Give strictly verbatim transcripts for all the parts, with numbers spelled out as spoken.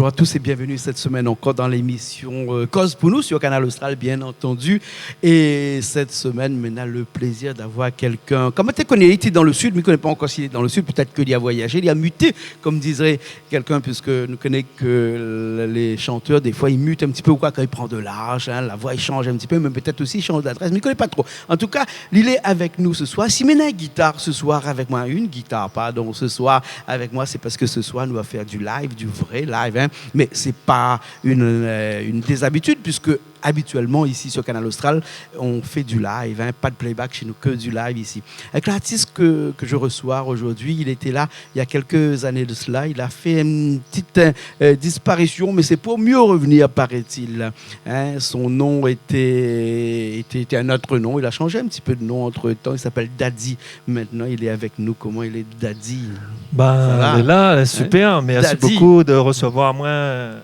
Bonjour à tous et bienvenue cette semaine encore dans l'émission, euh, Koz pou nou sur Kanal Austral, bien entendu. Et cette semaine, mi na le plaisir d'avoir quelqu'un, koman té koné, li té dan le sud, mi koné pa ankor si li lé dan le sud, pétèt ke li la voyajé, li la muté, comme dirait quelqu'un, puisque nou koné ke le, les chanteurs, des fois, ils mutent un petit peu ou quoi, quand ils prennent de l'âge, hein, la voix, elle change un petit peu, mais peut-être aussi, ils changent d'adresse, mi koné pa tro. En tout cas, li lé avèk nou ce soir. Si mi na in gitar ce soir avèk moin, une guitare, pardon, ce soir avèk moin, c'est parce que ce soir, nou va faire du live, du vrai live, hein. Mais c'est pas une, euh, une des habitudes, puisque habituellement, ici, sur Kanal Austral, on fait du live, hein, pas de playback chez nous, que du live ici. Avec l'artiste que, que je reçois aujourd'hui, il était là il y a quelques années de cela. Il a fait une petite, euh, disparition, mais c'est pour mieux revenir, paraît-il. Hein, son nom était, était, était un autre nom. Il a changé un petit peu de nom entre-temps. Il s'appelle Daddy. Maintenant, il est avec nous. Koman i lé, Daddy ? Sa va ? Hein ? Lé la, super. Merci beaucoup de recevoir moi, euh,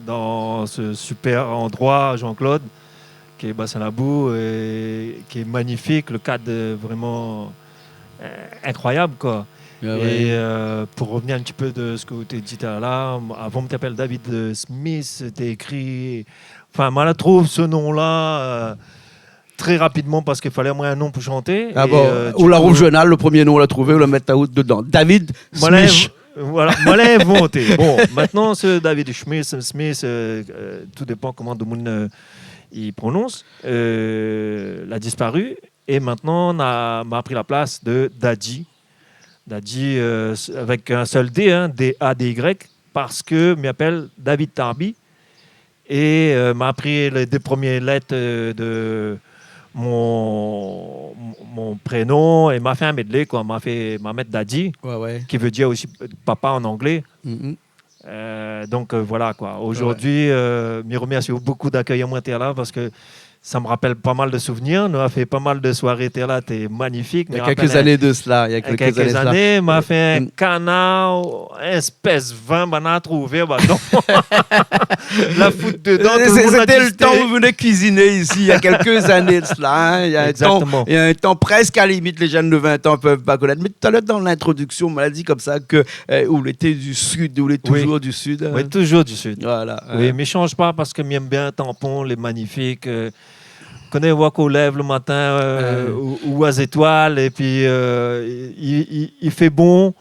dans ce super endroit, Jean-Claude, qui est Bassin Labou, et qui est magnifique. Le cadre, euh, vraiment, euh, incroyable, quoi. Ah ouais. Et, euh, pour revenir un petit peu de ce que ou té di talèr la, avan, mi té apèl David, euh, Smith, té ékri, enfin, moin la trouv ce nom-là, euh, très rapidement parce qu'il fallait au moins un nom pour chanter. Ah bon, euh, ou la rouv journal, le premier nom ou la trouvé, ou la mèt aou dedan. David Smith. Moin la inv-, voilà, moin la invanté. Bon, maintenant, ce David Smith, Smith, euh, euh, tout dépend comment le monde, euh, il prononce, euh, la disparu. Et maintenant, on a, ma pri la place de Daddy. Daddy, euh, s-, avec un seul D, hein, D A D Y, parce que mi apèl David Tarbi. Et, euh, ma pri les deux premières lettres, euh, de mon, mon prénom et ma fé un medley, quoi. Ma fé, ma mèt Daddy, ouais, ouais, qui veut dire aussi papa en anglais. Mhm. Euh, donc, euh, voilà, quoi. Aujourd'hui, ouais, euh, mi remersi aou beaucoup d'akèy amoin tèr la parce que ça me rappelle pas mal de souvenirs. Nou la fé pas mal de soirées tèr la, té magnifique. Il y a quelques années de cela, il y a quelques années de cela. Quelques années, ma fé un canard, un espèce vin, ma trouvé, bah non. La fout dedan, tout le monde la dégusté. C'était le temps où vous venez cuisiner ici, il y a quelques années de cela, hein. Il y a un temps, exactement, il y a un temps presque à la limite, les jeunes de vingt ans peuvent pas connaître. Mais tout à l'heure, dans l'introduction, on m'a dit comme ça que, euh, ou lété du sud, ou lé toujours du sud, hein. Oui, toujours du sud. Voilà, hein. Oui, mi chanj pa parce que mi èm bien Tampon, lé magnifique, euh, koné, ou lèv le matin, euh, ou, ou a zétoil, et puis, euh, il, il, il fait bon,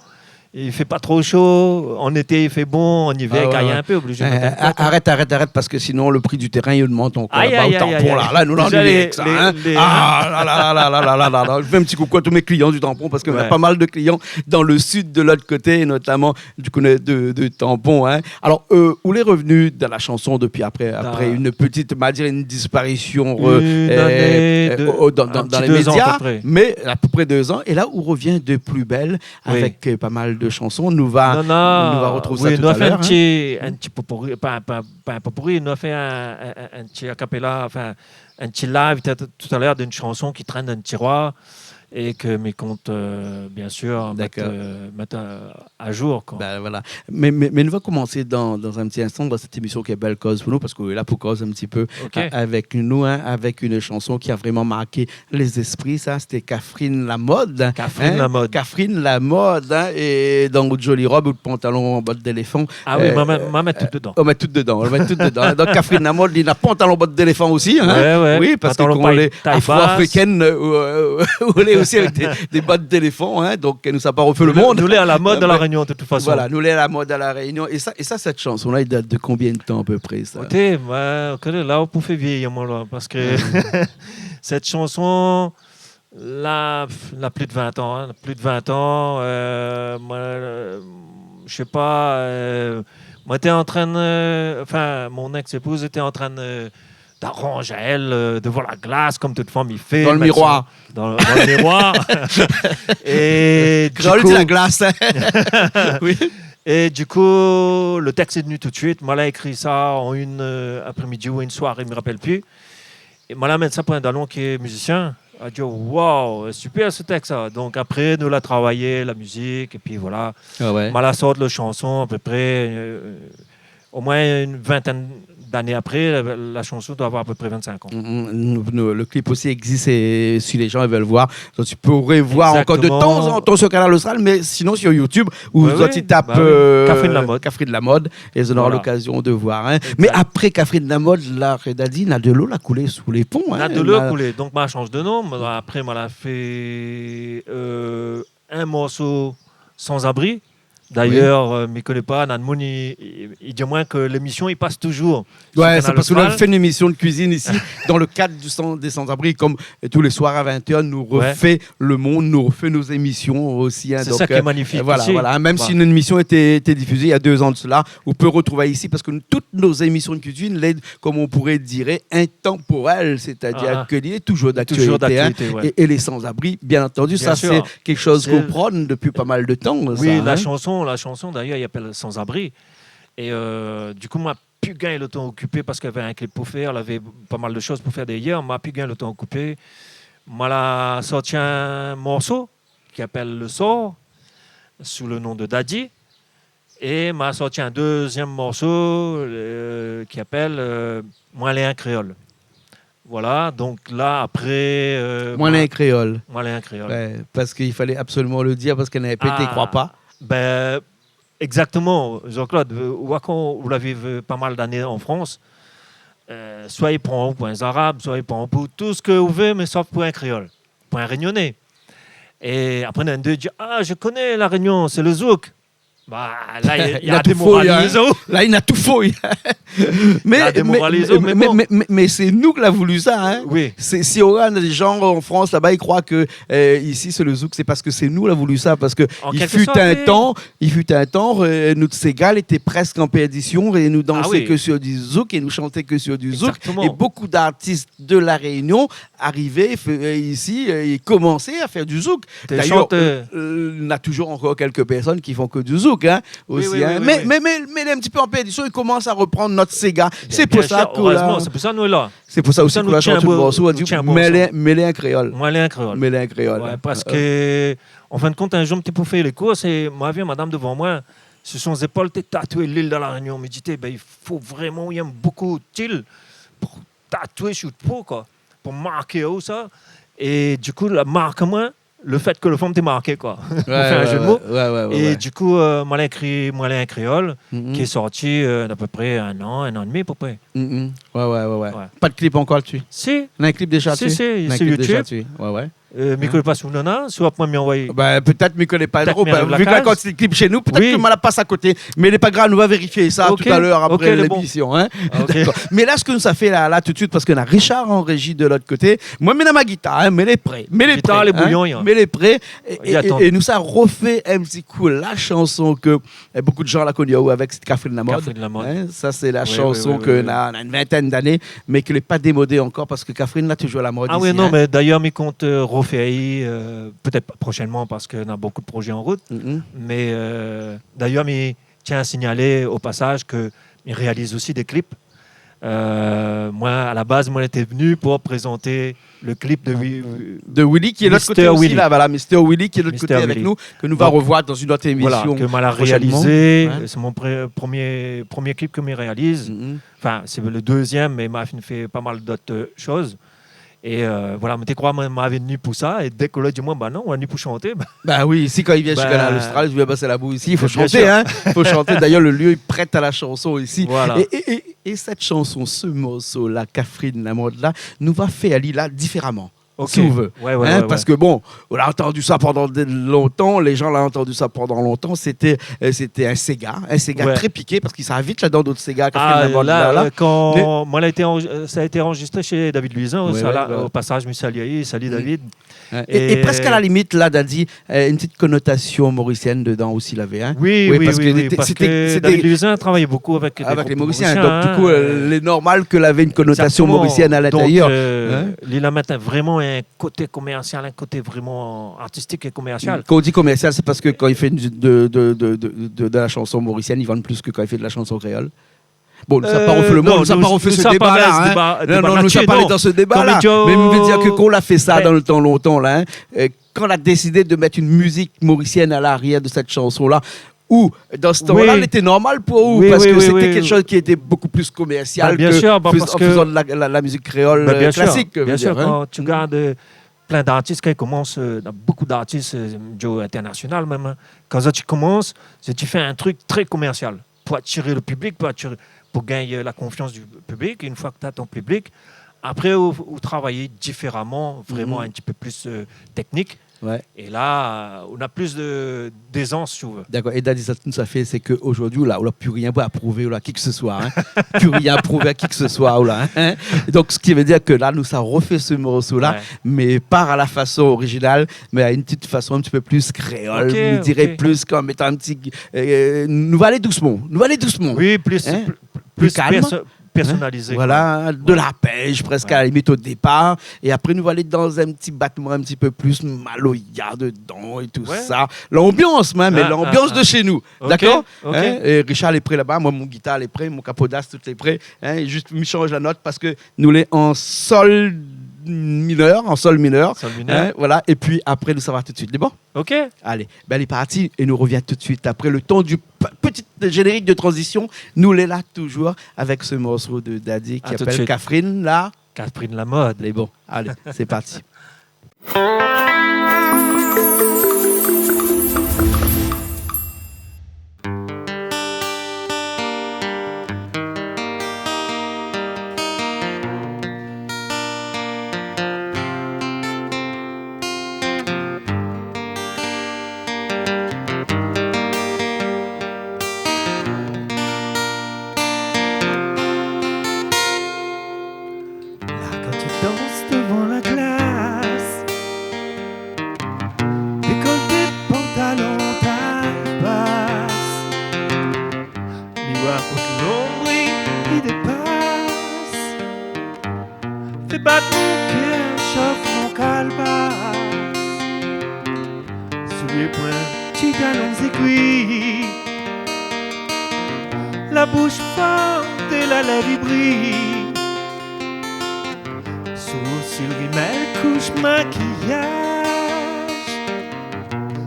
il fait pas trop chaud. En été, il fait bon, en hiver, il caille un peu, obligé de mettre un coat, hein. Ah ouais, ouais. Euh, arrête, arrête, arrête, parce que sinon, le prix du terrain, il augmente encore là-bas, au Tampon, là. Aïe, aïe, aïe, aïe. Là, nous, là, on est avec ça, hein. Déjà, les, les, les, hein. Ah, là, là. Je fais un petit coucou à tous mes clients du Tampon, parce qu'on a pas mal de clients dans le sud, de l'autre côté, et notamment du côté de, de Tampon, hein. Alors, euh, ou lé revenu dans la chanson depuis après, après une petite, on va dire une disparition, euh, euh, dans, dans les médias, mais à peu près deux ans. Une année, deux, un petit deux ans à peu près. Mais à peu près deux ans. Et là, ou revien de plus belle avec, euh, pas mal de chansons. Nou va, nou va retrouv sa tout à l'heure, hein. Non, non, oui, nou la fé un petit, un petit pot-pourri, pas, pas, pas un pot-pourri, nou la fé un, un, un, un petit a cappella, enfin, un petit live, peut-être tout à l'heure, d'une chanson qui traîne dans le tiroir et que mi compte, euh, bien sûr, mettre, euh, mettre, euh, à jour, quoi. D'accord. Ben voilà. Mais, mais, mais nou va komansé dans, dans un petit instant dans cette émission qui est Belle Cause pour nous, parce que là, pou koz un petit peu, OK, a-, avec nous, hein, avec une chanson qui a vraiment marqué les esprits, ça, c'était Catherine Lamode, hein. Catherine Lamode. Catherine Lamode, hein, et dans Jolie robe ou le pantalon en botte d'éléphant. Ah oui, euh, ma, ma, ma mèt tout dedan. Euh, on met tout dedans, on met tout dedans. Donc, Catherine Lamode, li na pantalon botte d'éléphant aussi, hein. Ouais, ouais. Oui, parce que pantalon quand on est taille basse, afro-africaine, euh, ou, euh, ou lé aussi avec des, des bottes d'éléphant, hein. Donc, nou sa pa refé le monde. Nou, nou lé à la mode à La Réunion, de toute façon. Voilà, nou lé à la mode à La Réunion. Et ça, et ça, cette chanson-là, il date de combien de temps à peu près, ça ? Écoutez, ben, OK, là, ou fé vièyir amoin, là, parce que cette chanson, la, la plus de vingt ans, hein, plus de vingt ans, euh, moin, euh, mi sé pa, euh, moin té antrin, euh, enfin, mon ex-épouse était en train de, d'arranger à elle, euh, devant la glace, comme toute femme i fé, mettre son, dans le miroir. Dans, dans le miroir. Et du coup, kréol i di la glas, hein. Oui. Et du coup, le texte est venu tout de suite. Moin la ékri sa en une, euh, après-midi ou une soirée, mi rapèl pi. É moin la amenn sa pou in dalon ki lé mizisien. Li la di, « Waouh, super ce texte, ça. » Donc après, nou la travay la mizik, épi voilà. Ah ouais. Moin la sort le chanson à peu près, euh, au moins une vingtaine d'ané apré, la, la shanson i doi avoir apépré vinn-sink an. Mm, mm, nou, nou, le clip osi i égzis, é si lé jan i vé voir, donk i pé voir ankor de tan zan tan sur Kanal Austral, mé sinon sur YouTube, ou zot i tap, euh, Catherine Lamothe. Catherine Lamothe, é zot nora lokazion de voir, hein. Voilà. Exact. Mé apré Catherine Lamothe, la, Redady, na dolo la koulé sou lé pon, hein. Na dolo la koulé. Donk, ma la shanj de non. Mé apré, ma la fé, euh, in morso, Sans-abri. D'ayèr, euh, mi koné pa, na d'moun i, i, i di amoin ke lémision i pas touzour sur Kanal Austral. Ouais, sé parske nou la fé in émision de kuizine isi, dan le kad du san-, dé sans-abri, kom, euh, tou lé soir a vin èr, nou refé le mond, nou refé nout émision osi, hein. Sé sa ki lé manifik osi. Donk, euh, voilà, voilà, hein. Mèm si nout émision lété, lété difizé néna dé zan de sela, ou pé retrouv isi, parske nou, tout nout émision de kuizine lé, kom on pouré dir, intemporel, sétadir ke li lé touzour d'aktualité, hein. Touzour d'aktualité, ouais. É, é lé sans-abri, bien antandi, sa sé kékshoz k'ou prone dopi pa mal de tan, sa, hein. Oui, la shanson, la shanson, d'ayèr, i apèl Sans-abri. É, euh, du kou, ma la pi gingn le tan okipé parske lavé in clip pou fèr, lavé pa mal de shoz pou fèr dèryèr, ma la pi gingn le tan okipé. Ma la sorti in morso ki apèl Le Sort, sou le non de Daddy. É ma la sorti in dézièm morso, euh, ki apèl, euh, Moin lé in kréol. Voilà, donk la, apré, euh, Moin lé in kréol. Moin lé in kréol. Ouais, parske i falé absoliman le dir, parske néna pèrsone i kroi pa. Ah, ben, exactement, Jean-Claude, euh, ou, kan ou la viv, euh, pa mal d'ané an Frans, euh, soi i pran aou pou in zarab, soi i pran aou pou tout sak ou vé, mé sof pou in kréol, pou in rényoné. É apré, néna dé i di, ah, je connais La Réunion, c'est le zouk. Bah, la, li la démoraliz aou. La, li na tout fouy, hein. La démoraliz aou, mé bon. Mé, mé, mé sé nou ki la voulu sa, hein. Oui. Sé, si néna dé jan an Frans laba i kroi ke, euh, isi sé le zouk, sé parske sé nou la voulu sa, parske i fut in tan, i fut in tan, euh, nout séga lété prèsk an pèrdision é nou dansé ke sur du zouk é nou shanté ke sur du zouk. Exactement. É bonpé d'artis de La Réunion arivé, fé, euh, isi, euh, i komansé a fèr du zouk. D'ayèr, euh, euh, na touzour ankor kèk pèrsone i fé ke du zouk, hein, osi, hein. Oui, oui, oui. Mé, mé, mé, mé lé in ti pé an pèrdision, i komans a reprann nout séga. Bien, bien sir, erèzman, sé pou sa nou lé la. Sé pou sa osi nou la sorti le morso, nou la di, Moin lé, moin lé in kréol. Moin lé in kréol. Moin lé in kréol. Ouais, parske, an fin de kont, in zour, mi té pou fé lé kours é moin la vi in madam dovan moin, su son zépol té tatoué l'île de La Réunion. Mi di, té, ben, i fo vréman, i èm bonpé d'il pou tatoué su out po, koi, pou marké aou sa. É du kou, la mark amoin, le fèt ke le fanm té marké, koi. Pou fé in zé de mo. Ouais, ouais, ouais. É du kou, euh, Moin lé in kré-, Moin lé in kréol, ki lé sorti, euh, d'apépré in an, in an é demi, apépré. Mm, mm. Ouais, ouais, ouais, ouais. Ouais. Pa de clip ankor dsi ? Si. Néna in clip déza dsi ? Si, si, néna in clip déza dsi. Ouais, ouais. Euh, mi koné pa si ou néna, si ou la pa mi anvoy. Ben, pétèt, mi koné pa tro. Ben, vu ke la kantité de clip shé nou, pétèt ke moin la pas a koté. Mé lé pa grav, nou va vérifié sa talèr apré lémision, hein. Ok. Dakor. Mé la, sak nou sa fé la, la, tout de suit, parske néna Richard an réji de lot koté. Moin, mi néna mon gitar, hein, mé lé pré. Mé lé pré, hein. Gitar, lé bouyon, hein. Mé lé pré. É, é, é nou sa refé in ti kou la shanson ke É, bonpé de jan la koni aou avèk Catherine Lamothe. Catherine Lamothe. Hein, sa sé la shanson ke na, na in vintèn d'ané, mé ke lé pa démodé ankor parske Catherine la touzour la mod isi, hein. Ah oui, non, mé d'ayèr, mi kont, euh, refèr, euh, pétèt proshènman parske na bonpé de projé an rout. Mm. Mé, euh, d'ayèr, mi tien a signalé o pasaz ke mi réaliz osi dé clip. Euh, moin, a la baz, moin lété vni pou prézant le clip de Wi-, de Willy, ki lé lot koté osi, la, voilà, Mister Willy, ki lé lot koté avèk nou, ke nou va revoir dan in ot émision proshènman. Donk, voilà, ke moin la réalizé, sé mon pré-, promié, promié clip ke mi réaliz. Anfin, sé le dézièm, mé ma fine fé pa mal d'ot, euh, shoz. É, euh, voilà, mi té kroi, moin, ma vni pou sa, é dèk la di amoin, ba non, ou la vni pou shanté, ba. Ba oui, isi, kan i vien shé Kanal Austral, i vien pas la bou isi, i fo shanté, hein. Bien sir. Fo shanté. D'ayèr, le lieu lé pré a la shanson isi. Voilà. É, é, é, é sèt shanson, se morso la, Catherine Lamothe la, nou va fé ali la diféraman, si ou vé. Ok. Ouais, ouais, ouais. Parske bon, ou la antandi sa pandan lontan, lé jan la antandi sa pandan lontan, sété, euh, sété in séga, in séga tré piké, parske sa va vit la dan dot séga, Catherine Lamothe la. Ah, la, euh, kan moin la été anr-, euh, sa la été anrezistré shé David Louisin, o pasaz, mi sali ali, sali David. Ouais. É, é prèsk a la limit, la, Daddy, euh, in ti konotasion morisièn dedan osi, lavé, hein. Oui, oui, parske David Louisin travay bonpé avèk lé Morisien, hein. Donk, du kou, euh, lé normal ke lavé in konotasion morisièn a l'intérieur. Exactement. Donk, euh, li la mèt vréman in koté komèrsial, in koté vréman artistik é komèrsial. Kan ou di komèrsial, sé parske kan i fé de, de, de la shanson morisièn, i vann plis ke kan i fé de la shanson kréol. Bon, nou sa pa refé le mond, nou sa pa refé se déba la, hein. Non, non, nou sa pa alé dan se déba la. Mé mi vé dir ke kan ou la fé sa dan le tan lontan la, hein, euh, kan ou la désidé de mèt in mizik morisièn a l'arièr de sèt shanson la, ou, dan se tan-la, lété normal pou ou, parske sété kékshoz ki lété bokou pli komèrsial ke fez-, an fézan de la, la, la mizik kréol, eu, klasik, mi vé dir, in. Bin, bien sir, bien sir, kan ou gard, eu, plin d'artis, kan i komans, eu, na bokou d'artis, eu, mi di aou, internasional mèm, in. Kan zot i komans, zot i fé in trik trè komèrsial pou atir lo piblik, pou atir, pou gingn, eu, la konfians di piblik. In foi ke ou na out piblik, apré, ou, ou travay diféraman, vréman in ti pé pli, eu, téknik. Oué. É la, eu, ou na pli de, d'ézans, si ou vé. Dakor. É Daddy, sa, tout sa i fé, sé ke zordi, ou la, ou la pi rien pou prouv, ou la, ki ke se soi, in. Pi rien a prouv a ki ke se soi, ou la, in. Donk, sak i vé dir ke la, nou sa rofé se morso-la, mé pa a la fason orizinal, mé a in ti fason in ti pé pli kréol, mi diré pli, kan, an métan in ti, eu, nou va alé dousman, nou va alé dousman. Oui, pli, pli kalm, pli pèrso-, pèrsonalizé, koi. Voilà, de la pèsh, prèsk a la limit o dépar. É apré, nou va alé dan in ti batman in ti pé pli maloya dedan é tousa. Lanbians, mèm, mé lanbians de shé nou. Dakor ? Ok. É Richard lé pré laba, moin, mon gitar lé pré, mon kapodas, tout lé pré. In, zis mi shanj la not parske nou lé an sol minèr, an sol minèr. Sol minèr. In, voilà. Épi apré, nou sava tout suit. Lé bon ? Ok. Alé, bin, lé parti é nou rovien tout suit apré le tan du p-, ti zénérik de tranzision. Nou lé la touzour avèk se morso de Daddy ki apèl Catherine la. Catherine Lamode. Lé bon. Alé, sé parti. La, kan ti dans dovan la glas, dékolté, pantalon, tay bas, miroir kont lonbril i dépas, fé bat mon kèr, shof mon kalbas. Soulié pointé, talon zégui, la boush fèrmé, la lèv i bri. Soursil, rimèl, koush, makiyaz,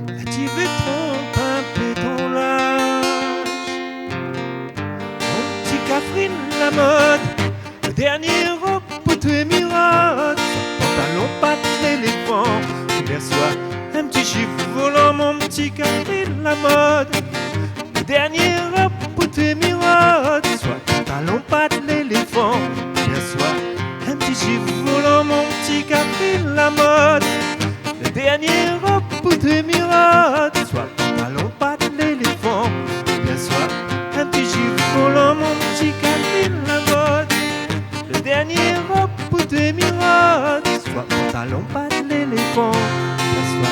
la ti vé tronp in pé ton laz. Mon ti Catherine Lamode, lo dernié rob pou tout mirod, pantalon pat léléfan, oubien soi in ti jip volan, mon ti Catherine Lamode. Lo dernié rob pou tout mirod, soi pantalon pat léléfan, oubien soi in ti jip volan, mon ti Catherine Lamode. Lo dernié rob pou tout mirod, soi pantalon pat léléfan, oubien soi in ti jip volan, mon ti Catherine Lamode. Lo dernié rob pou tout mirod, soi pantalon pat léléfan, oubien soi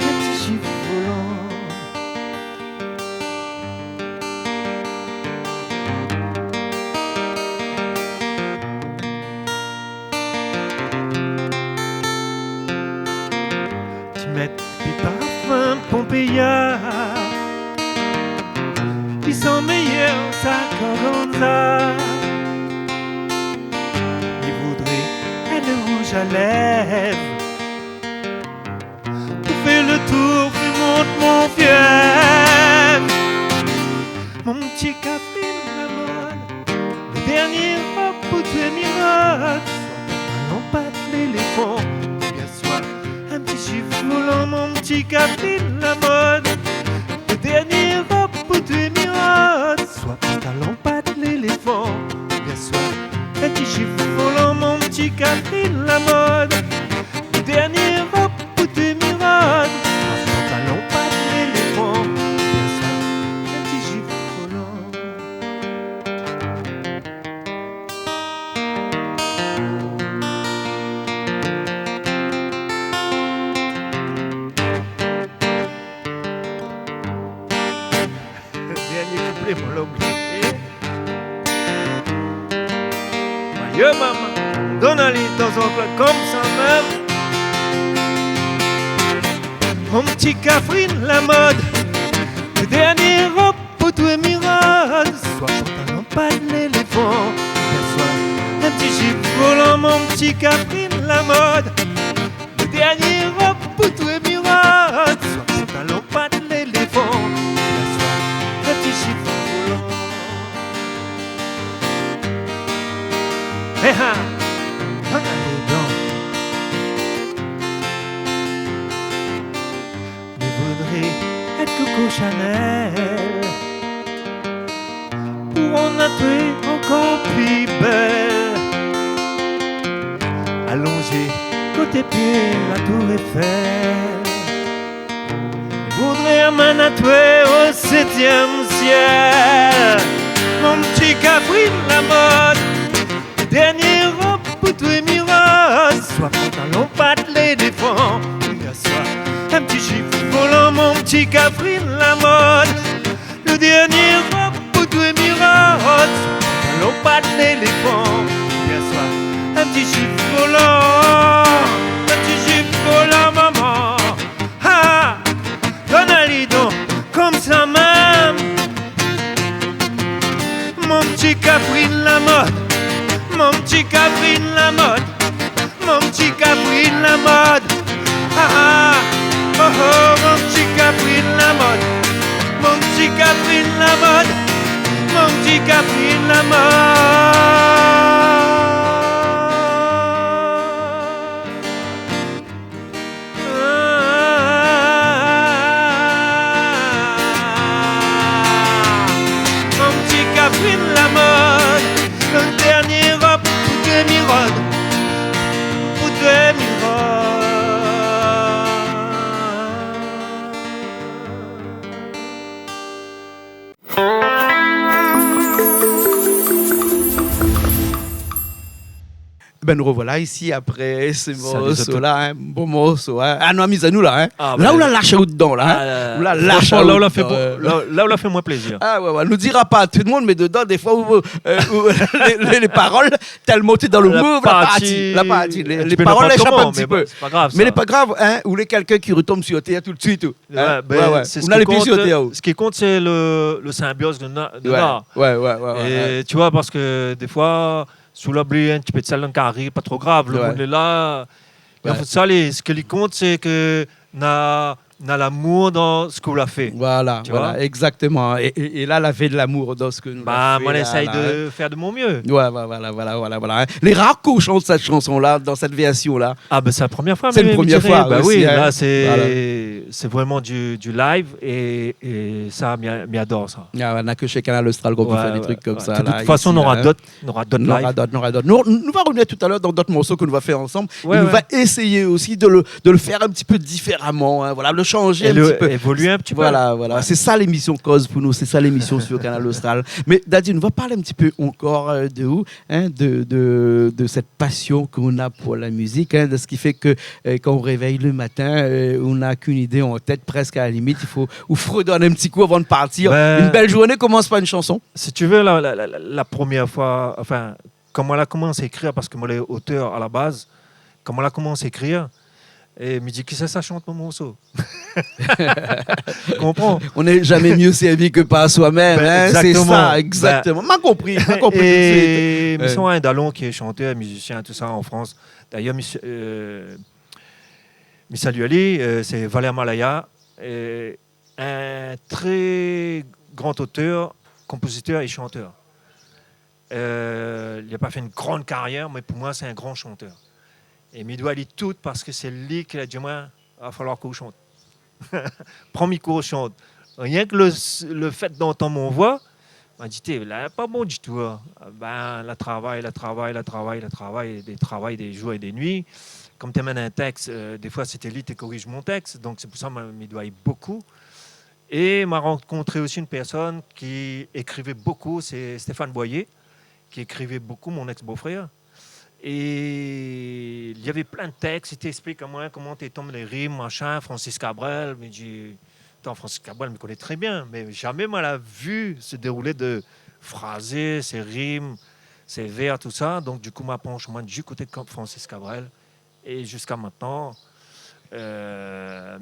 in ti jip volan. Ti mèt ti parfin Pompeia, ti san méyèr sa Carganza. Mi voudré in rouz a lèv pou fé lo tour, pou mont mon fièv. Mon ti Catherine Lamode, lo dernié rob pou tout mirod, soi pantalon pat léléfan, oubien soi in ti jip volan, mon ti Catherine Lamode. Lo dernié rob pou tout mirod, soi pantalon pat léléfan, oubien soi in ti jip volan, mon ti Catherine Lamode. Lo dernié rob pou tout mirod, soi pantalon pat léléfan, oubien soi in ti jip volan. Dernié kouplé, mon lobli. Mayo, maman, donn ali dan zot klot konmsa mèm. Mon ti Catherine Lamode, lo dernié rob pou tout mirod, soi pantalon pat léléfan, oubien soi in ti jip volan, mon ti Catherine Lamode. Lo dernié rob pou tout mirod, soi pantalon pat léléfan, oubien soi Chanel. Pou rann la toué ankor pli bèl. Alonzé koté pié la Tour Eiffel. Voudré amenn atoué o sétièm sièl. Mon ti Kafrine Lamode, dèrnié rob pou toué mi rod. Soi pantalon pat léléfan, oubien soi in ti jip volan, mon ti Kafrine Lamode. Lo dèrnié rob pou toué mi rod. Soi pantalon pat léléfan, oubien soi in ti jip volan, in ti jip volan, momon. Ha! Donn ali don konmsa mèm. Mon ti Kafrine Lamode, mon ti Kafrine Lamode, mon ti Kafrine Lamode. Ah, ah, oh, oh, mon ti Kafrine Lamode, mon ti Kafrine Lamode, mon ti Kafrine Lamode. Mon ti Kafrine Lamode, lo dèrnié rob pou toué mi rod, pou toué mi rod. Bin, nou rovoila isi apré se morso la, in, bon morso, in. Ah, nou amiz anou la, in. Ah, la ou la lash aou dedan la, in. Ou la lash aou dedan, la ou la fé moin plézir. Ah ouais, ouais, nou dira pa tout demoun, mé dedan, défoi, ou, lé, lé parol, tèlman ou lé dan lo move, la parti, la parti. Lé parol i éshap in ti pé. Mé lé pa grav, in, ou lé kèlkin ki rotonm su tèr tout suit, ou. Ouais, bin, sé sak i kont, sak i kont, sé lo, lo sinbioz de na-, de na. Ouais, ouais, ouais. É ti voi, parske défoi, si ou la oubli in ti pé de sèl dan kari, pa tro grav, lo moun lé la. Mé an fèt, sa lé, sak i kont, sé ke na, na lamour dan sak ou la fé. Voilà, voilà, exactement. É, é, é la, lavé de lamour dan sak nou la fé, moin la éséy de fé de mon mié. Ouais, ouais, voilà, voilà, voilà, in. Lé rar k'ou shant sèt shanson-la, dan sèt vèrsion-la. Ah, bin, sé la promièr foi, mi diré. Sé la promièr foi osi, in. Voilà. La, sé, sé vréman du, du live é, é sa, mi, mi ador sa. Ah, na ke shé Kanal Austral k'ou pé fé dé trik konmsa la, isi, in. Ouais, ouais. De tout fason, nora dot, nora dot live. Nora dot, nora dot. Nou, nou va revenir talèr dan dot morso ke nou va fé ansanm. Ouais, ouais. É nou va éséy osi de le, de le fé in ti pé diféraman, in. Voilà, le shanzé in ti pé. É le, évolué in ti pé. Voilà, voilà. Ouais. Sé sa lémision Koz pou nou, sé sa lémision su Kanal Austral. Mé Dadi, nou va parl in ti pé ankor, eu, de ou, in, de, de, de sèt pasion k'ou na pou la mizik, in, de sak i fé ke, eu, kan ou révèy le matin, eu, ou na k'in idé an tèt, prèsk a la limit, i fo ou fredone in ti kou avan de partir. Bin, in bèl zourné i komans par in shanson. Si tu veux, la, la, la, la, la promièr foi, anfin, kan moin la komans ékrir, parske moin lé otèr a la baz, kan moin la komans ékrir, é mi di, kisa sa shant mon morso ? Konpran ? On n'est jamais mieux servi que par soi-même, in, sé sa, exactement. Bin, exactement. Ma konpri, ma konpri tout de suit. É mi sava in dalon ki lé shantèr, mizisien, tout sa, an Frans. Dayèr, mi, eu, mi salu ali, eu, sé Valère Malaya, é in trè gran otèr, konpozitèr é shantèr. Eu, li la pa fé in gran karièr, mé pou moin, sé in gran shantèr. É mi doi ali tout parske sé li ki la di amoin, va faloir k'ou shant. Pran mikro, shant. Rienk le, le fèt d'antann mon voi, ma di, té, la, pa bon ditou, in. Bin, la travay, la travay, la travay, la travay, dé travay, dé zour é dé nuit. Kom té amenn in tèks, eu, défoi, sété li té koriz mon tèks. Donk, sé pou sa, ma, mi doi ali bokou. É ma rankontré osi in pèrsone ki ékrivé bokou, sé Stéphane Boyer, ki ékrivé bokou, mon èks-bofrèr. É li avé plin de tèks, li té ésplik amoin koman té tonm lé rim, machin, Francis Cabrel. Mi di, atann, Francis Cabrel, mi koné trè bien, mé zamé moin la vi se déroulé de frazé, sé rim, sé vèr, tout sa. Donk, du kou, ma pansh amoin du koté de Francis Cabrel. É ziska mintnan, eu,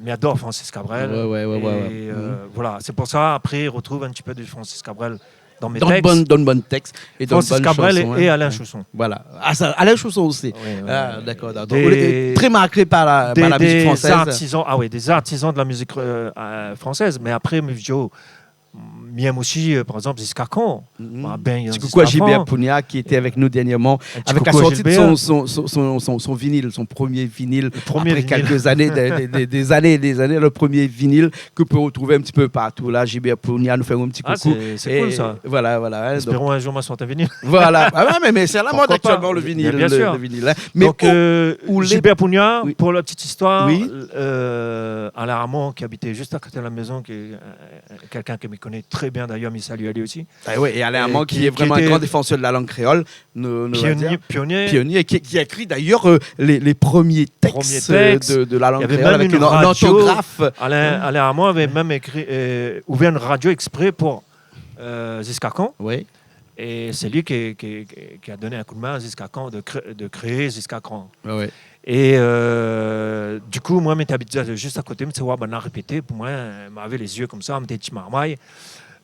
mi ador Francis Cabrel. Ouais, ouais, ouais, ouais. É, eu, voilà, sé pou sa, apré, i retrouv in ti pé de Francis Cabrel dan mé tèks. Dan bann, dan bann tèks é dan bann shanson, in. Francis Cabrel é, é Alain Chausson. Voilà. Ah, sa, Alain Chausson osi. Ouais, ouais, ouais. Ah, dakor, dakor. Dé, trè marké par la, par la mizik fransèz. Dé, dé zartizan, ah ouais, dé zartizan de la mizik, eu, eu, fransèz. Mé apré, mi di, mi èm osi, euh, par égzanp, Ziska Kan. Mhm. Bah, ben, Ziska Kan. Ti koukou à Gilbert Pounia, ki lété avèk nou dernièrman, avèk la sorti de son, son, son, son, son, son vinil, son promié vinil, apré kèlk zané, dé, dé, dé, dé zané, dé zané, le promié vinil ke ou pé rotrouv in ti pé partou. La, Gilbert Pounia, nou fé in ti koukou. Ah, sé, sé kool, sa. Voilà, voilà, hein, donk. Espérons un jour ma sorti un vinil. Voilà. Ah ouais, mé, mé sé a la mod aktièlman, le vinil, le, le vinil, hein. Pourquoi pas ? Bien sûr. Donk, euh, Gilbert Pounia, pou la ti istoir, euh, Alain Armand, ki abit zis a koté de la mézon, ki, euh, kèlkin ke mi koné trè bien d'ayèr, mi sali ali osi. Ah ouais, é Alain Armand, ki lé vréman in gran défansèr de la lang kréol, nou, nou va dir. Pionié, pionié. Pionié, ki, ki la ékri d'ayèr, euh, lé, lé promié tèks, euh, de, de la lang kréol avèk in, in ortograf. Promié tèks. Il y avait même une radio. Alain, Alain Armand avait même écrit, euh, ouvèr in radio èksprè pou, euh, Ziska Kan. Oui. É sé li ki, ki, ki, ki la donn in koudmin a Ziska Kan de kré-, de kréé Ziska Kan. Ah ouais. É, euh, du kou, moin, mi té abit zis a koté, mi té i oi banna répété, pou moin, mi lavé lé zié konmsa, mi té ti marmay.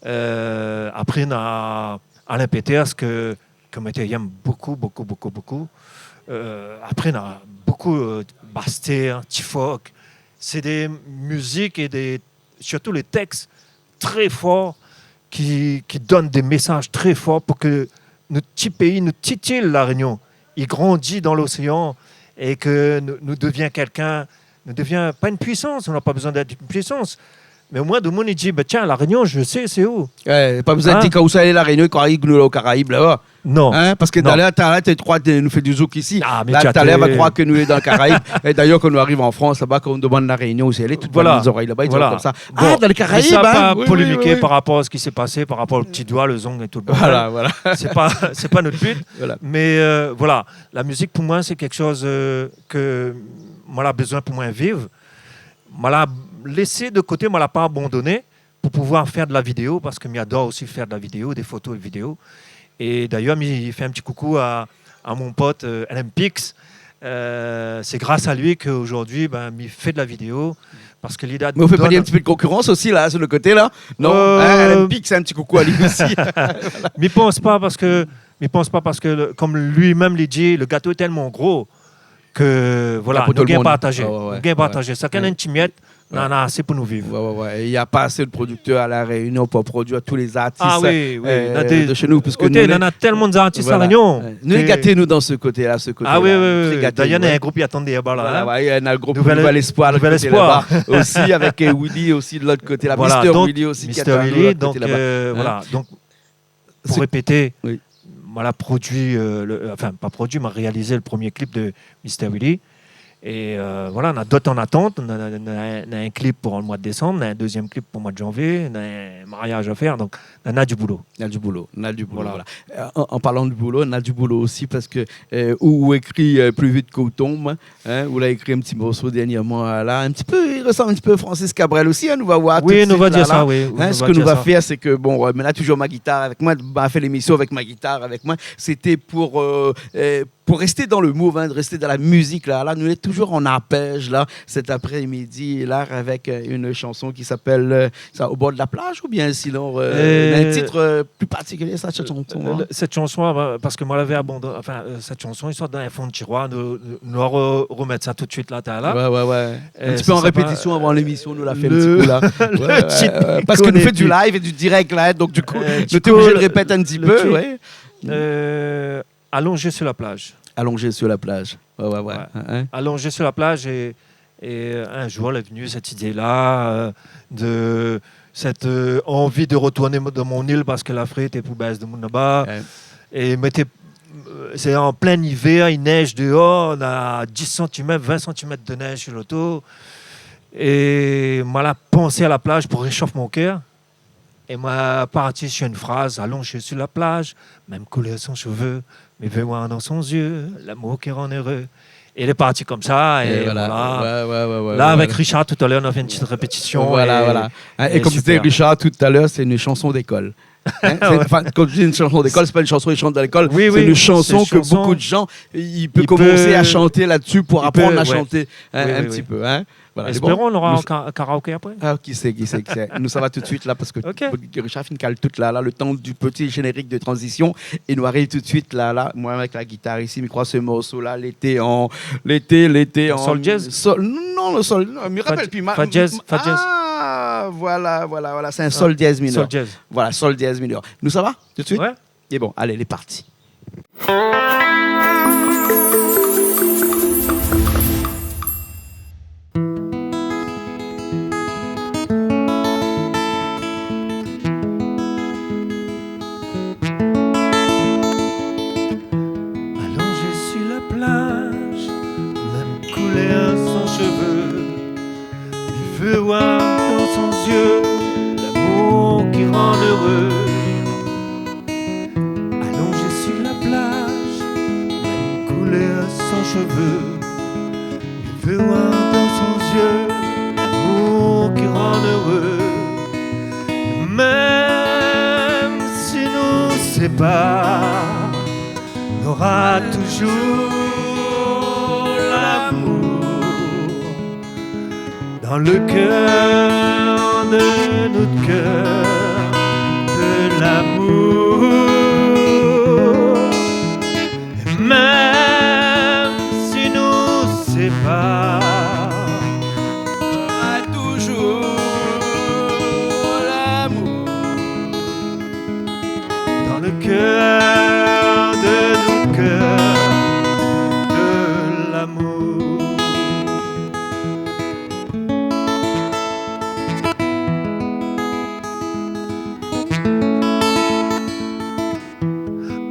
Euh, apré, na Alain Peters, ke, ke moin té èm bokou, bokou, bokou, bokou. Euh, apré, na bokou, euh, Bastèr, Tifock. Sé dé mizik é dé, sirtou lé tèks trè for, ki, ki donn dé mésaz trè for pou ke nout ti péi, nout ti il La Rényon, i grandi dan loséan é ke nou, nou devien kèlkin, nou devien pa in puisans, nou na pa bezoin d'èt in puisans. Mé omoin, domoun i di, « Bah, tiens, La Réunion, je sais c'est où. » Ouais, pa bezoin di kousa i lé La Rényon, i kroi ke nou lé o Karaib laba. Non. Hein, parske talèr, talèr, té kroi nou fé di zouk isi. Ah, mé la, talèr, va kroi ke nou lé dan Karaib. É d'ayèr, kan nou ariv an Frans, laba, kan nou demann La Rényon ousa i lé, tout bann zorèy laba, i di konmsa, « Ah, dan lé Karaib, hein. » Voilà. Bon, mi sa pa polémiké par rapor a sak i la pasé, par rapor o ti doi, lo zong é tout lo bordèl. Voilà, voilà. Sé pa, sé pa nout but. Voilà. Mé, euh, voilà, la mizik, pou moin, sé kékshoz, euh, ke moin la bezoin pou moin viv. Moin la lésé de koté, moin la pa abandoné pou pouvoir fé de la vidéo, parske mi ador osi fé de la vidéo, dé foto é vidéo. É d'ayèr, mi fé in ti koukou a, a mon pot, euh, L M Pix. Euh, sé gras a li ke zordi, bin, mi fé de la vidéo, parske li la donn... Mé ou fé pa in ti pé de konkirans osi, la, su lo koté, la ? Non ? Euh, hein, L M Pix, in ti koukou a li osi. Mi pans pa, parske, mi pans pa, parske, le, kom li mèm li di, lo gato lé tèlman gro ke, voilà, nou gingn partazé. Na pa pou tout lo moun. Ah ouais, ouais. Nou gingn partazé. Ouais. Shakinn in ti mièt, nou na asé pou nou viv. Ouais, ouais, ouais. É na pa asé de prodiktèr a La Rényon pou produir tout bann zartis, euh, de shé nou, puiske nou lé... Ah oui, oui. Na dé, koté, nou na tèlman d'artis La Rényon. Voilà. Nou lé gaté, nou, dan se koté-la, se koté-la. Ah oui, oui, oui. Tré gaté, nou, hein. Voilà, ouais, na lo group Nouvel Espoir, de lot koté laba. Nouvel Espoir. Osi, avèk, euh, Willy osi, de lot koté la. Voilà, Mister Willy osi, ki lé de lot koté laba. Voilà, donk, Mister Willy, donk, euh, voilà. Hein ? Donk, pou répété, moin la produi, euh, le, enfin, pa produi, moin la réalizé lo promié klip de Mister Willy. É, euh, voilà, na dot an atant. Na, na, na, na in klip pou lo moi de désanm, na in dezièm klip pou lo moi de janvié, na in mariaz a fèr. Donk, na, na di boulo. Na di boulo, na di boulo, voilà. Voilà. Euh, an, an parlan de boulo, na di boulo osi parske, euh, ou, ou ékri, euh, Pli vit ke ou tonm, hein, ou la ékri in ti morso dèrnièrman, la, in ti pé, i resanm in ti pé Francis Cabrel osi, hein, nou va oir tout suit la, la. Oui, nou va dir sa, oui. Hein, nou va dir sa. Sak nou va fé, sé ke, bon, ouais, mi na touzour mon gitar avèk moin, mi fé lémisyon avèk mon gitar avèk moin. Sété pou, euh, euh, pou rès dan lo move, hein, rès dan la mizik, la. La, nou lé touzour an arpèz, la, sèt aprémidi, la, avèk, euh, in shanson ki apèl, euh, sa, Au bord de la plage, oubien sinon, euh, in tit, euh, pli partikilié, sa, sèt shanson, hein. Euh, sèt shanson, ah, bah, parske moin lavé abandon-, enfin, euh, sèt shanson, i sort dan in fon de tiroir, nou, nou, nou va re-, remèt sa tout suit la, talèr la. Ouais, ouais, ouais. Euh, in ti pé an répétisyon avan lémisyon, nou la fé in ti kou, la. Ouais, ouais, ouais. Parske nou fé du live é du dirèk, la, donk, du kou, nou té oblizé de répété in ti pé, ouais. Euh, Allongé sur la plage. Allongé sur la plage. Ouais, ouais, ouais. Ouais. Hein, hein. Allongé sur la plage é, é, euh, in zour, lé vni sèt idé-la, euh, de, sèt, euh, anvi de retourn dan mon il parske la fré té pou bèz domoun laba. Ouais. É, mé té, euh, sé an plin ivèr, i nèz déor, na dis santimèt, vin santimèt de nèz su loto. É moin la pansé a la plaz pou réshof mon kèr. É moin la parti su in fraz, « Allongé sur la plage, même couleur son cheveu, mais veux voir dans son yeux l'amour qui rend heureux. » É lé parti konmsa, é voilà. Ouais, ouais, ouais, ouais. La, avèk Richard, talèr, nou la fé in ti répétisyon. Voilà, voilà. Hein, é kom di Richard talèr, sé in shanson lékol. Hein, sé, enfin, kan mi di in shanson lékol, sé pa in shanson i shant dan lékol. Oui, oui, sé in shanson ke bonpé de jan i pé komans a shanté la-dsi pou aprann a shanté, hein, in ti pé, hein. Voilà, sé bon. Espérons, nou nora in ka-, karaoké apré. Ah, ki sé, ki sé, ki sé. Nou sava tout suit la parske Richard la fine kal tout la, la, le tan du ti zénérik de tranzisyon. É nou ariv tout suit la, la, moin avèk la gitar isi, mi kroi se morso-la, lété an, lété, lété an sol jazz ? Sol, non, lo sol, non, mi rapèl pi. Fa jazz, fa jazz. Ah, Voilà, voilà, voilà, sé in sol dièz mineur. Sol dièz. Voilà, sol dièz mineur. Nou sava tout de suite ? Ouais. É bon, alé, lé parti. Alonjé sur la plage, mèm koulèr son shové. Mi vé voir dan son zié lamour ki rann éré. Alonjé sur la plage, mèm koulèr son shové. Mi vé voir dan son zié lamour ki rann éré. Mèm si nou sépar, nora toujour lamour dan le kèr de nout kèr, de lamour. Mèm si nou sépar, nora toujour lamour dan le kèr de nout kèr, de lamour.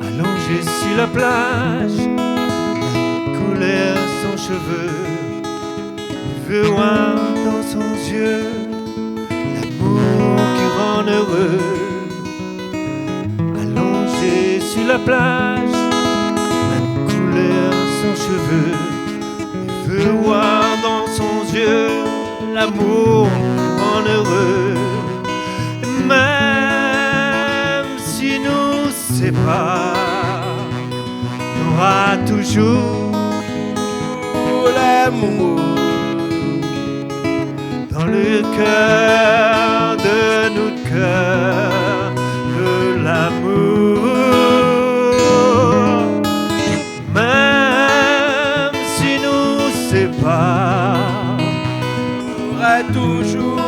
Alonjé sur la plage, koulèr son shové. Mi vé voir dan son zié lamour ki rann éré. Alonjé sur la plage, mèm koulèr son shové. Mi vé voir dan son zié lamour ki rann éré. Mèm si nou sépar, nora toujour lamour dan le kèr de nout kèr, de lamour. Mèm si nou sépar, nora toujour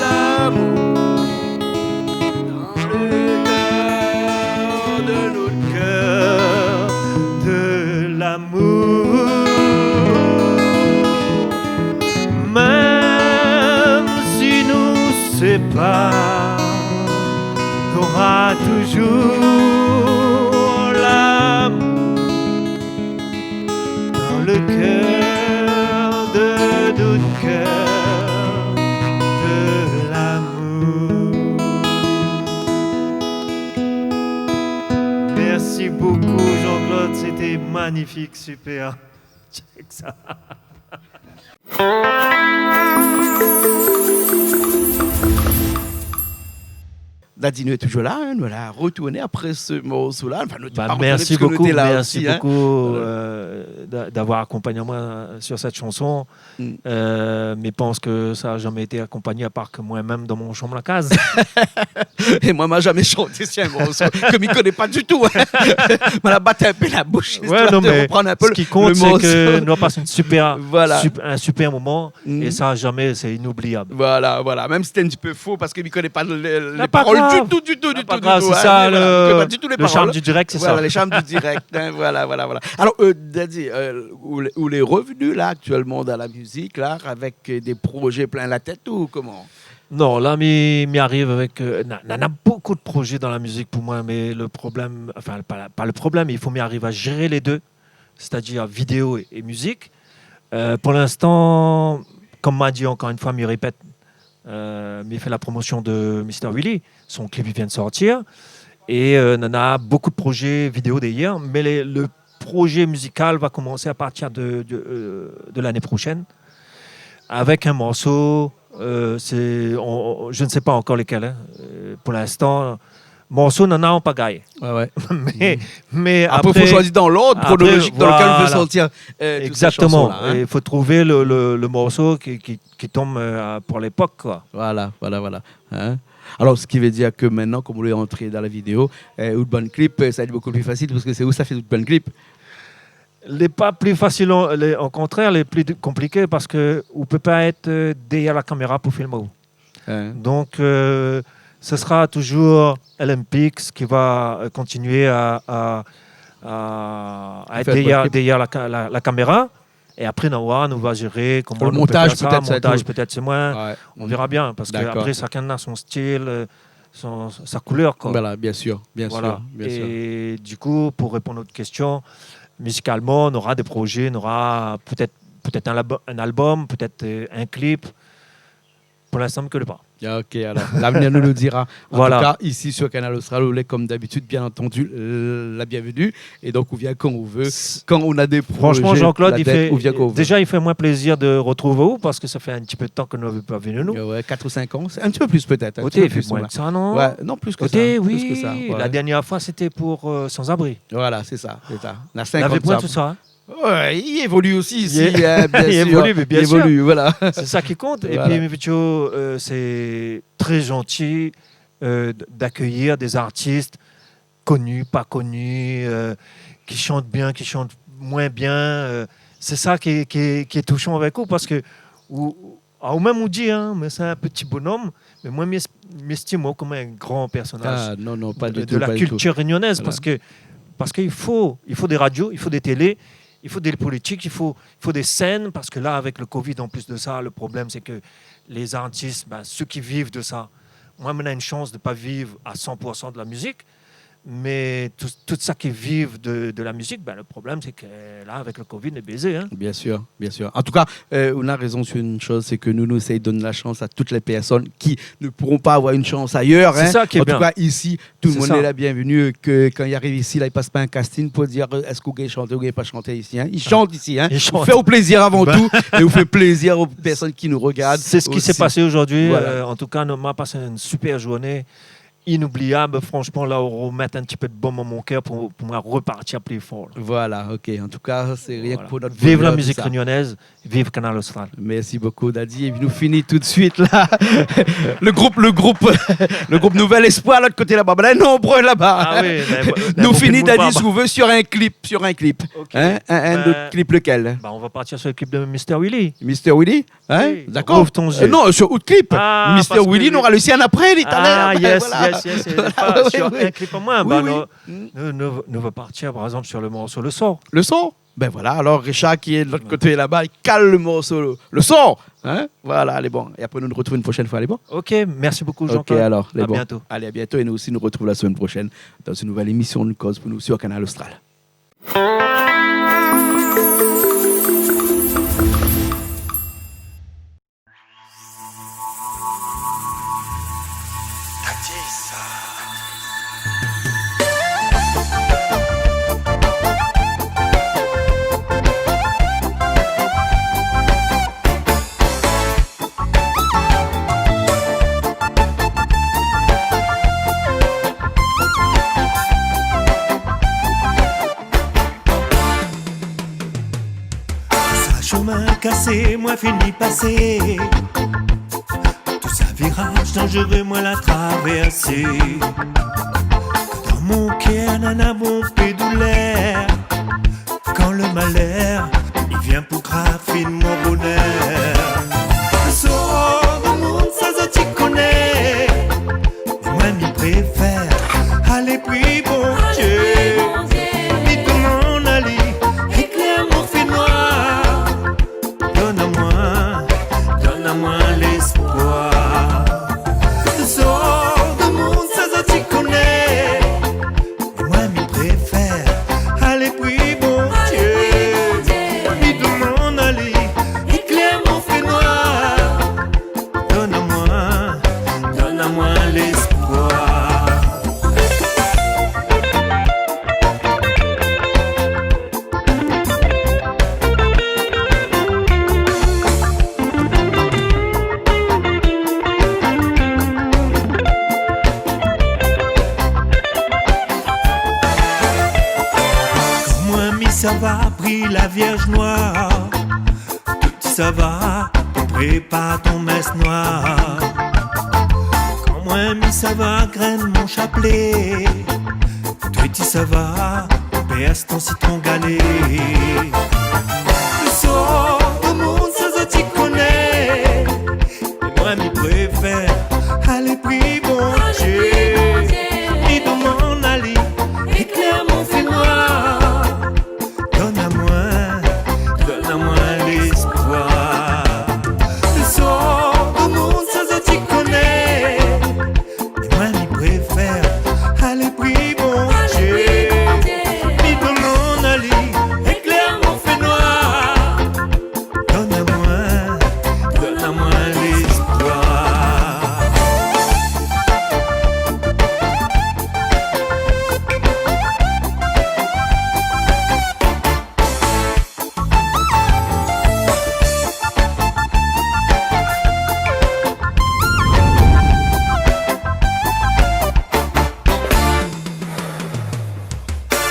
lamour dan le kèr de nout kèr, de lamour. Mèm si nou sépar, nora toujour lamour dan le kèr de nout kèr, de lamour. Merci beaucoup, Jean-Claude, c'était magnifique, super. Check ça. Dadi, nou lé toujour la, in, nou la retourné apré se morso-la. Anfin, nou té pa retourné, mersi bokou, mersi bokou, in. Voilà. Euh, d'a-, d'avoir akonpagn amoin sur sèt shanson. Mm. Euh, mé pans ke sa la zamé été akonpagné apar ke moin mèm dan mon shanm la kaz. É moin, ma zamé shanté si in morso ke mi koné pa ditou, in. Ma la bat in pé la boush, ouais, istoir de reprann in pé le morso. Non, mé sak i kont, sé ke nou la pas in super, voilà, sup-, in super moman, mm, é sa zamé, sé inoubliab. Voilà, voilà. Mèm si té in ti pé fo, parske mi koné pa le, le, lé parol ditou, ditou, ditou, in. Non, pa grav. Non, pa grav, sé sa le, mi koné pa ditou lé parol. Le charme du direct, sé sa. Voilà, le charme du direct, in, voilà, voilà, voilà. Alor, euh, Dadi, euh, ou lé, ou lé revenu la, aktièlman, dan la mizik la, avèk, euh, dé projé plin la tèt ou koman ? Non, la, mi, mi ariv avèk, euh, na-, na-, na bokou de projé dan la mizik pou moin, mé le problèm, anfin, pa, pa le problèm, i fo mi ariv a zéré lé dé, sétadir vidéo é, é mizik. Euh, pou linstan, kom ma di, ankor in foi, mi répèt, euh, mi fé la promosion de Mister Willy, son clip i vien de sortir, é, euh, na, na bokou de projé vidéo dèrièr, mé lé, le projé mizikal va komansé a partir de, de, euh, de lané proshèn, avèk in morso, euh, sé, on, on, je ne sais pas encore lequel, hein. Euh, pou linstan, morso nana an pagay. Ouais, ouais. Mé, mé apré, fo shoizi dan lord kronolozik dan lekel ou vé sortir, euh, tout sé shanson-la, hein. Voilà. Exactement. É fo trouv le, le, le morso ki, ki, ki tonm, euh, pou lépok, koi. Voilà, voilà, voilà. Hein ? Alor, sak i vé dir ke mintnan, kom ou lé antré dan la vidéo, euh, out bann klip, euh, sa va èt bokou pli fasil parske sé ou sa fé out bann klip. Lé pa pli fasil, o, lé, o kontrèr, lé pli konpliké parske ou pé pa èt, euh, dèrièr la kaméra pou filmé. Ouais. Donk, euh, ce sera toujours L M P X qui va, euh, continuer à, à, à, à être derrière, derrière la ka-, la, la caméra. Et après, nou va voir, nou va gérer comment nou pé fé sa. Pou le montage, peut-être, ça et tout. Montage, peut-être, c'est moins. Ouais. On verra bien, parce que après, chacun a son style, euh, son, sa couleur, quoi. Voilà, bien sûr, bien sûr, bien sûr. Et du coup, pour répondre à votre question, musicalement, on aura des projets, on aura peut-être, peut-être un labo-, un album, peut-être, euh, un clip. Pour l'instant, mi koné pa. Ah, ok, alors, l'avenir nous le dira. Voilà. En tout cas, ici, sur Kanal Austral, ou lé, comme d'habitude, bien entendu, euh, la bienvenue. Et donc, ou vien kan ou vé. Kan ou na dé projé, Jean-Claude, la tèt, ou vien kan ou vé. Déjà, i fé amoin plézir de retrouv aou, parske sa fé in ti pé de tan ke nou lavé pa vi, nou. Ouais, ouais, quatre ou cinq ans. Un petit peu plus, peut-être, un petit peu plus, ouais. Oté, i fé moin ke sa, non ? Ouais, non, plus que ça, plus que ça, ouais. La dernière fois, c'était pour, euh, Sans Abri. Voilà, c'est ça, c'est ça. Na cinq ans de ça. Ouais, i évolu osi isi, hein, bien sûr. I évolu, mé bien sûr. I évolu, voilà. C'est ça qui compte. Voilà. Et puis, Mivicho, euh, c'est très gentil, euh, d-, d'accueillir des artistes connus, pas connus, euh, qui chantent bien, qui chantent moins bien, euh, c'est ça qui est, qui est, qui est touchant avec vous, parce que ou, Ah, ou mèm ou di, hein, mé sé in ti bonom, mé moin, mi es-, mi estim aou kom in gran pèrsonaz de, de la kiltir rényonaise, parske, parske i fo, i fo dé radio, i fo dé télé, i fo dé politik, i fo, i fo dé sèn, parske la, avèk le covid, an plis de sa, le problèm, sé ke lé zartis, bin, sak i viv de sa, moin, mi na in shans de pa viv a san pour san de la mizik, Mé tout, tout sak i viv de, de la mizik, bin, le problèm, sé ke la, avèk le covid, lé bézé, hein. Bien sûr, bien sûr. En tout cas, euh, ou na rézon sur une chose, c'est que nous, nou éséy donn la chance à toutes les personnes qui ne pourront pas avoir une chance ailleurs, hein. C'est ça qui est bien. En tout cas, ici, tout le monde est la bienvenue, que kan i ariv isi, la, i pas pa in casting pou dir, euh, èske ou gingn shanté, ou gingn pa shanté isi, hein. I shant isi, hein. I shant. Ou fé aou plézir avan tout, é ou fé plézir aux personnes qui nous regardent aussi. C'est ce qui s'est passé aujourd'hui. Voilà. Euh, en tout cas, nou, ma pasé in super journée. Inoubliable, franchement, la, ou remèt in ti pé de baume à mon cœur pou, pou moin repartir pli for, la. Voilà, ok. En tout cas, c'est rien que pour notre bonheur, tout ça. Vive la musique réunionnaise, vive Kanal Austral. Merci beaucoup, Daddy. Et puis, nou fini tout de suite, là. Le groupe, le groupe, le groupe Nouvel Espoir, l'autre côté là-bas. Là, nombreux là-bas. Ah oui, mé, mé nou fini, Daddy, si ou vé, sur un clip, sur un clip. Ok. Hein ? Un, un autre clip, lequel ? Bin, on va partir sur le clip de Mister Willy. Mister Willy ? Hein ? Oui, d'accord. Rouvre ton yeux. Euh, non, sur out clip. Ah, Mister Willy, nou nora le sien apré, li, talèr. Ah, yes, yes, yes, yes. Voilà, oui, oui. Sur un clip à moi, bah, nou, nou, nou, nou va partir, par exemple, sur le morceau Le Sort. Le Sort ? Ben voilà, alors Richard qui est de l'autre côté là-bas, il cale le morceau Le, Le Sort. Hein ? Voilà, allez, bon. Et après, nous nous retrouvons une prochaine fois, allez, bon ? Ok, merci beaucoup, Jean-Claude. Ok, alors, allez, bon. À bientôt. Allez, à bientôt. Et nous aussi, nous retrouvons la semaine prochaine dans une nouvelle émission de Cause pour nous sur Kanal Austral. Sa shomin kasé, moin fini pasé. Tout sa viraj danzéré, moin la travèrsé. Dan mon kèr, nana bonpé doulèr. Kan le malèr, li vien pou grafine mon bonèr. Sort demoun, sa zot i koné. Mé moin, mi préfèr alé pri Bondié. Mi domann ali éklèr mon fénoir. Donn amoin, donn amoin léspoir. Sort demoun, sa zot i koné. Moin, mi préfèr alé pri Bondié. Mi domann ali éklèr mon fénoir. Donn amoin, donn amoin léspoir. Kan moin mi sava pri la Vièrz noir, tout i sava pou prépar ton mès noir. Kan moin mi sava grin mon shaplé, tout i sava pou é astan sitron galé. Sort domoun, sa zot i koné. É moin mi préfèr alé pri Bondié. Mi domann ali, éklèr mon fénoir. Donn amoin, donn amoin léspoir. Sort domoun, sa zot i koné. Moin mi préfèr alé pri Bondié. Mi domann ali, éklèr mon fénoir. Donn amoin, donn amoin léspoir.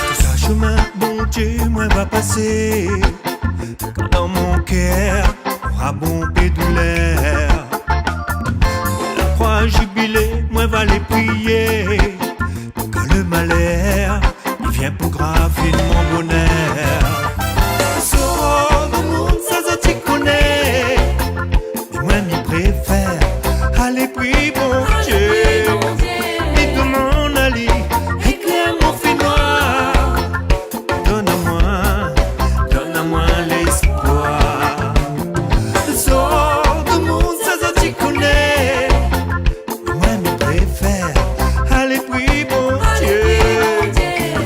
Tout sa shomin Bondié moin va pasé, kan dan mon kèr nora bonpé doulèr. La kroi zibilé moin va alé priyé, kan le malèr i vien pou gravé mon bonèr. Sort domoun, sa zot i koné. Mé moin mi préfèr alé pri Bondié. Mi domann ali, éklèr mon fénoir. Donn amoin, donn amoin léspoir. Sort domoun, sa zot i koné. Moin mi préfèr alé pri Bondié.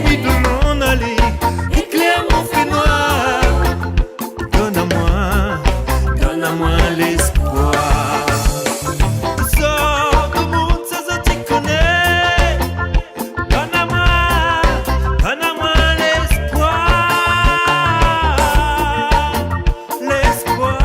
Mi domann ali, éklèr mon fénoir. Donn amoin, donn amoin léspoir. Sort domoun, sa zot i koné. Donn amoin, donn amoin léspoir. Léspoir.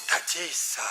Tati sa.